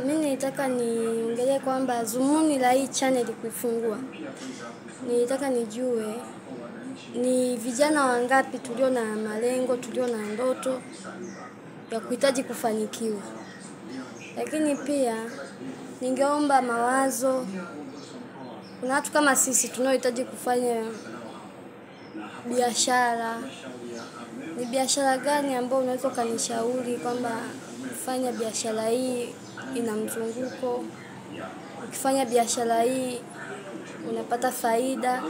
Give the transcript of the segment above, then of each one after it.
Mimi nitaka niongelee kwamba dhumuni la hii channel kuifungua, nilitaka nijue ni vijana wangapi tulio na malengo, tulio na ndoto ya kuhitaji kufanikiwa. Lakini pia ningeomba mawazo. Kuna watu kama sisi tunaohitaji kufanya biashara. Ni biashara gani ambayo unaweza ukanishauri kwamba kufanya biashara hii ina mzunguko, ukifanya biashara hii unapata faida?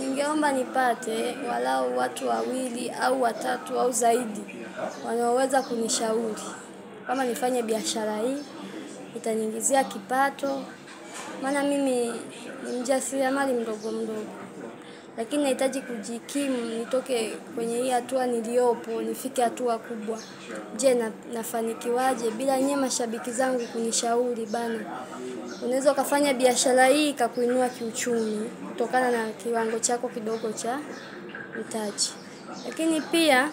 Ningeomba nipate walau watu wawili au watatu au zaidi wanaoweza kunishauri kama nifanye biashara hii itaniingizia kipato. Maana mimi ni mjasiriamali mdogo mdogo, lakini nahitaji kujikimu, nitoke kwenye hii hatua niliopo nifike hatua kubwa. Je, nafanikiwaje bila nyie mashabiki zangu kunishauri bana, unaweza ukafanya biashara hii ikakuinua kiuchumi kutokana na kiwango chako kidogo cha mtaji. Lakini pia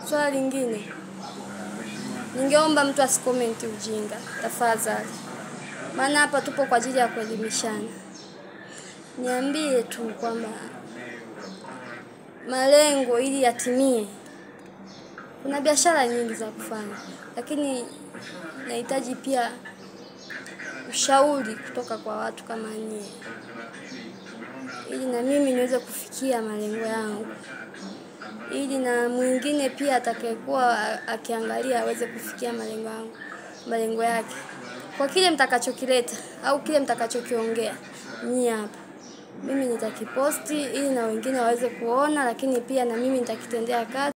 swala lingine, ningeomba mtu asikomenti ujinga tafadhali, maana hapa tupo kwa ajili ya kuelimishana. Niambie tu kwamba malengo ili yatimie, kuna biashara nyingi za kufanya, lakini nahitaji pia ushauri kutoka kwa watu kama nyie, ili na mimi niweze kufikia malengo yangu, ili na mwingine pia atakayekuwa akiangalia aweze kufikia malengo yangu, malengo yake. Kwa kile mtakachokileta au kile mtakachokiongea nyie hapa, mimi nitakiposti ili na wengine waweze kuona, lakini pia na mimi nitakitendea kazi.